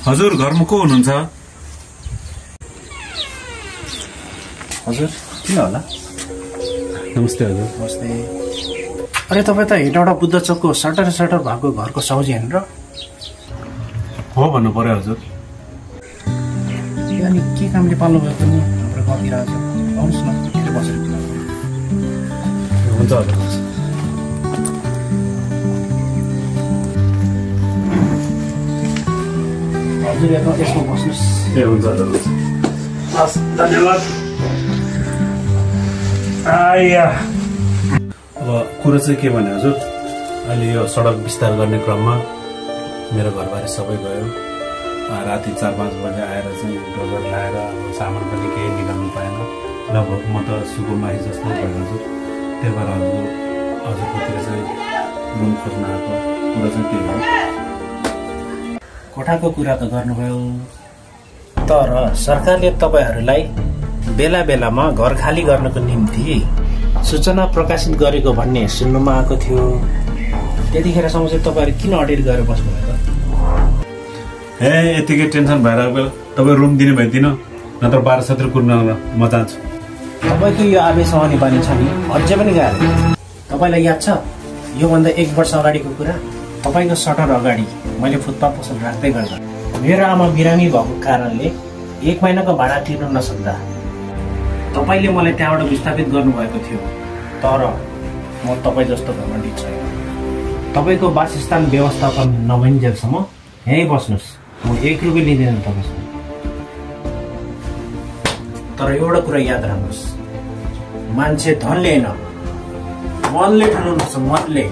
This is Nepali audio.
हजुर घरमा को हुनुहुन्छ? हजुर किन होला? नमस्ते हजुर। नमस्ते। अरे तपाईँ त हेटौँडा बुद्ध चोकको सटर भएको घरको साउजी हेरेर हो भन्नु पर्यो हजुर। अनि के कामले पाल्नु भयो पनि हाम्रो गाउँतिर आज आउनुहोस् न हेरेर बसेर हुन्छ हजुर। हजुर यसमा बस्नुहोस्। ए हुन्छ हजुर। हस् धन्यवाद। आया अब कुरो चाहिँ के भने हजुर, अहिले यो सडक विस्तार गर्ने क्रममा मेरो घरबारी सबै गयो। राति 4-5 बजे आएर चाहिँ डोजर ल्याएर सामान पनि केही निकाल्नु पाएन। लगभग म त सुकुमाही जस्तो भयो हजुर। त्यही भएर हजुरकोतिर चाहिँ रुम खोज्न आएको। कुरा चाहिँ के हो? कोठाको कुरा त गर्नुभयो, तर सरकारले तपाईँहरूलाई बेला बेलामा घर खाली गर्नको निम्ति सूचना प्रकाशित गरेको भन्ने सुन्नुमा आएको थियो। त्यतिखेरसम्म चाहिँ तपाईँहरू किन अडेर गरेर बस्नुभयो? ए यतिकै टेन्सन भएर तपाईँ रुम दिने भए दिनु, नत्र 12-17 कुर्न म जान्छु। तपाईँको यो आवेश आउने बानी छ नि, अझै पनि गाह्रो। तपाईँलाई याद छ योभन्दा 1 वर्ष अगाडिको कुरा? तपाईँको सटर अगाडि मैले फुटपाथ पसल राख्दै गर्दा मेरो आमा बिरामी भएको कारणले 1 महिनाको भाडा तिर्न नसक्दा तपाईँले मलाई त्यहाँबाट विस्थापित गर्नुभएको थियो। तर म तपाईँ जस्तो घमण्डी छैन। तपाईँको वासस्थान व्यवस्थापन नभइन्जेलसम्म यहीँ बस्नुहोस्, म 1 रुपियाँ लिँदैन तपाईँसँग। तर एउटा कुरा याद राख्नुहोस्, मान्छे धनले होइन मनले ठुलो हुन्छ, मनले।